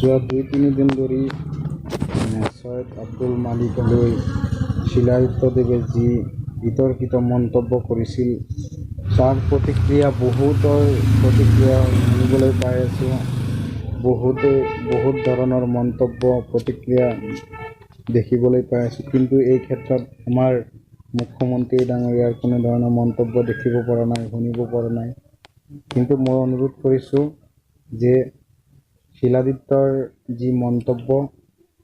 যোৱা 2-3 দিন ধৰি চৈয়দ আব্দুল মালিকলৈ শিলাদিত্যদেৱে যি বিতৰ্কিত মন্তব্য কৰিছিল, তাৰ প্ৰতিক্ৰিয়া, বহুতৰ প্ৰতিক্ৰিয়া শুনিবলৈ পাই আছোঁ। বহুতে বহুত ধৰণৰ মন্তব্য, প্ৰতিক্ৰিয়া দেখিবলৈ পাই আছোঁ। কিন্তু এই ক্ষেত্ৰত আমাৰ মুখ্যমন্ত্ৰী ডাঙৰীয়াৰ কোনো ধৰণৰ মন্তব্য দেখিব পৰা নাই, শুনিব পৰা নাই। কিন্তু মই অনুৰোধ কৰিছোঁ যে শিলাদিত্যৰ যি মন্তব্য,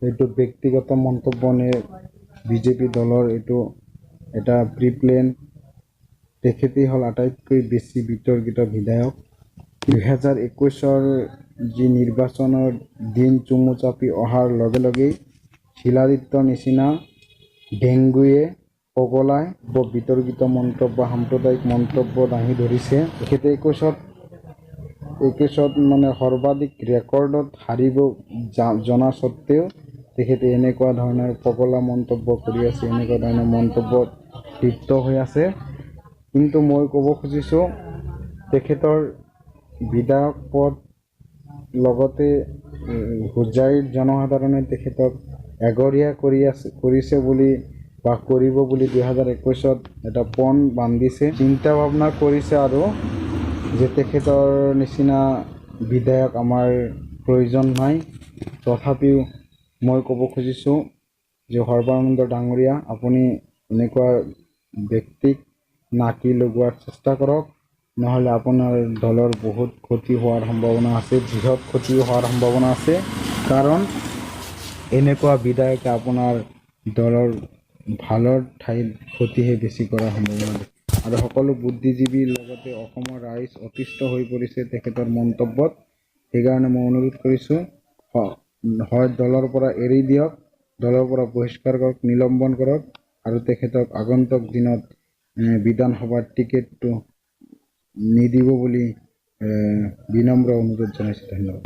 এইটো ব্যক্তিগত মন্তব্য নে বিজেপি দলৰ এইটো এটা প্ৰি প্লেন? তেখেতেই হ'ল আটাইতকৈ বেছি বিতৰ্কিত বিধায়ক। 2021ৰ যি নিৰ্বাচনৰ দিন চমু চাপি অহাৰ লগে লগেই শিলাদিত্য নিচিনা ডেংগুৱে, পগলাই বিতৰ্কিত মন্তব্য, সাম্প্ৰদায়িক মন্তব্য দাঙি ধৰিছে। তেখেতে 21ত মানে সৰ্বাধিক ৰেকৰ্ডত হাৰিব জনা স্বত্তেও তেখেতে এনেকুৱা ধৰণৰ পগলা মন্তব্য কৰি আছে, এনেকুৱা ধৰণৰ মন্তব্যত লিপ্ত হৈ আছে। কিন্তু মই ক'ব খুজিছোঁ, তেখেতৰ বিধায়ক পদ লগতে হোজাইৰ জনসাধাৰণে তেখেতক এঘৰীয়া কৰি আছে, কৰিছে বুলি বা কৰিব বুলি 2021ত এটা পণ বান্ধিছে, চিন্তা ভাৱনা কৰিছে আৰু যে তেখেতৰ নিচিনা বিধায়ক আমাৰ প্ৰয়োজন নাই। তথাপিও মই ক'ব খুজিছোঁ যে সৰ্বানন্দ ডাঙৰীয়া, আপুনি এনেকুৱা ব্যক্তিক নাকি লগোৱাৰ চেষ্টা কৰক, নহ'লে আপোনাৰ দলৰ বহুত ক্ষতি হোৱাৰ সম্ভাৱনা আছে, বৃহৎ ক্ষতি হোৱাৰ সম্ভাৱনা আছে। কাৰণ এনেকুৱা বিধায়কে আপোনাৰ দলৰ ভালৰ ঠাইত ক্ষতিহে বেছি কৰাৰ সম্ভাৱনা আছে। আৰু সকলো বুদ্ধিজীৱীৰ লগতে অসমৰ ৰাইজ অতিষ্ঠ হৈ পৰিছে তেখেতৰ মন্তব্যত। সেইকাৰণে মই অনুৰোধ কৰিছোঁ, হয় দলৰ পৰা এৰি দিয়ক, দলৰ পৰা বহিষ্কাৰ কৰক, নিলম্বন কৰক আৰু তেখেতক আগন্তুক দিনত বিধানসভাৰ টিকেটটো নিদিব বুলি বিনম্ৰ অনুৰোধ জনাইছোঁ। ধন্যবাদ।